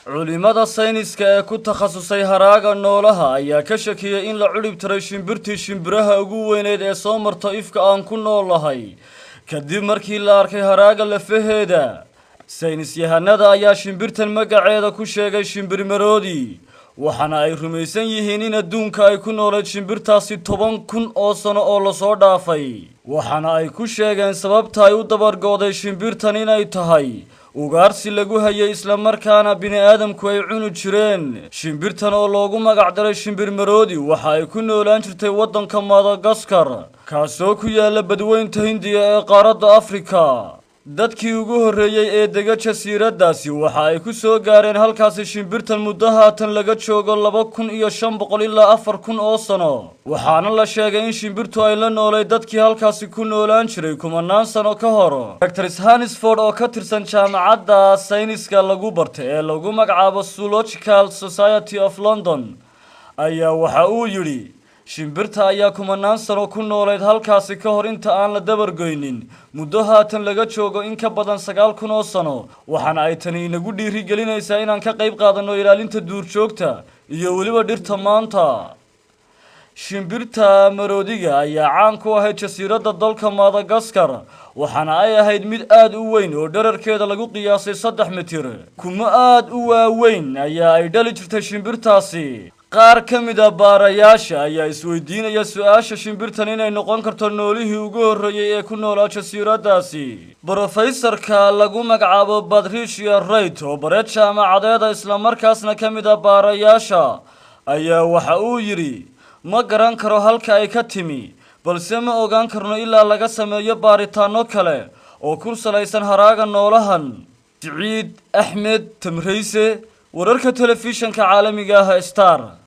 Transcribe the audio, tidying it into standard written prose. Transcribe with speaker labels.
Speaker 1: Culimada sayniska ee ku takhasusay haraaga noolaha ayaa ka shakiyey in la cirib tiray shimbirtii shimbiraha ugu weyneyd ee soo marta ifka aan ku noolahay, kadib markii la arkay haraaga lafaheeda. Saynis yahanada ayaa shimbirtan magaceeda ku sheegay shimbir maroodi, waxaana ay rumaysan yihiin in adduunka ay ku noolayd shimbirtaasi 10,000 oo sano oo lasoo dhaafay. Waxaana ay ku sheegeen sababta ay u dabargo'day shimbirtan inay tahay ugaarsi lagu hayay, islamarkaana bini-aadamku ay cuni jireen. Shimbirtan oo loogu magac daray shimbir maroodi waxa ay ku noolaan jirtay waddanka Madagaskar, kaasoo ku yaala Badweynta Hindiya ee qaaradda Afrika. Dadkii ugu horreeyey ee dega jasiiraddaasi waxa ay ku soo gaareen halkaasi shimbirtan muddo haatan laga joogo 2500 ilaa 4000 oo sano, waxaana la sheegay in shimbirtu ay la noolay dadkii halkaasi ku noolaan jiray kumanaan sano ka hor. Dr Hansford oo ka tirsan jaamacadda sayniska lagu bartay ee lagu magacaabo Zoological Society of London ayaa waxa uu yidhi: "Shimbirta ayaa kumanaan sano ku noolayd halkaasi ka hor inta aan la dabargoynin muddo haatan laga joogo in ka badan 9000 oo sano, waxaana ay tani inagu dhiirigelinaysaa inaan ka qayb qaadanno ilaalinta duurjoogta iyo weliba dhirta maanta." Shimbirta maroodiga ayaa caan ku ahayd jasiiradda dalka Madagaskar, waxaana ay ahayd mid aada u weyn oo dherarkeeda lagu qiyaasay 3 mitir. Ukumo aada u waaweyn ayaa ay dhali jirtay shimbirtaasi. Qaar ka mid a baarayaasha ayaa isweydiinaya su-aasha shimbirtan inay noqon karto noolihii ugu horreeyey ee ku noolaa jasiiraddaasi. Brofeysarka lagu magacaabo Patricia Wright oo bareed jaamacadeeda, islamarkaasna ka mid a baarayaasha, ayaa waxa uu yidhi: "Ma garan karo halka ay ka timi, balse ma ogaan karno ilaa laga sameeyo baaritaano kale oo ku salaysan haraaga noolahan." Siciid Axmed Tamrayse, wararka telefishanka caalamiga ah Star.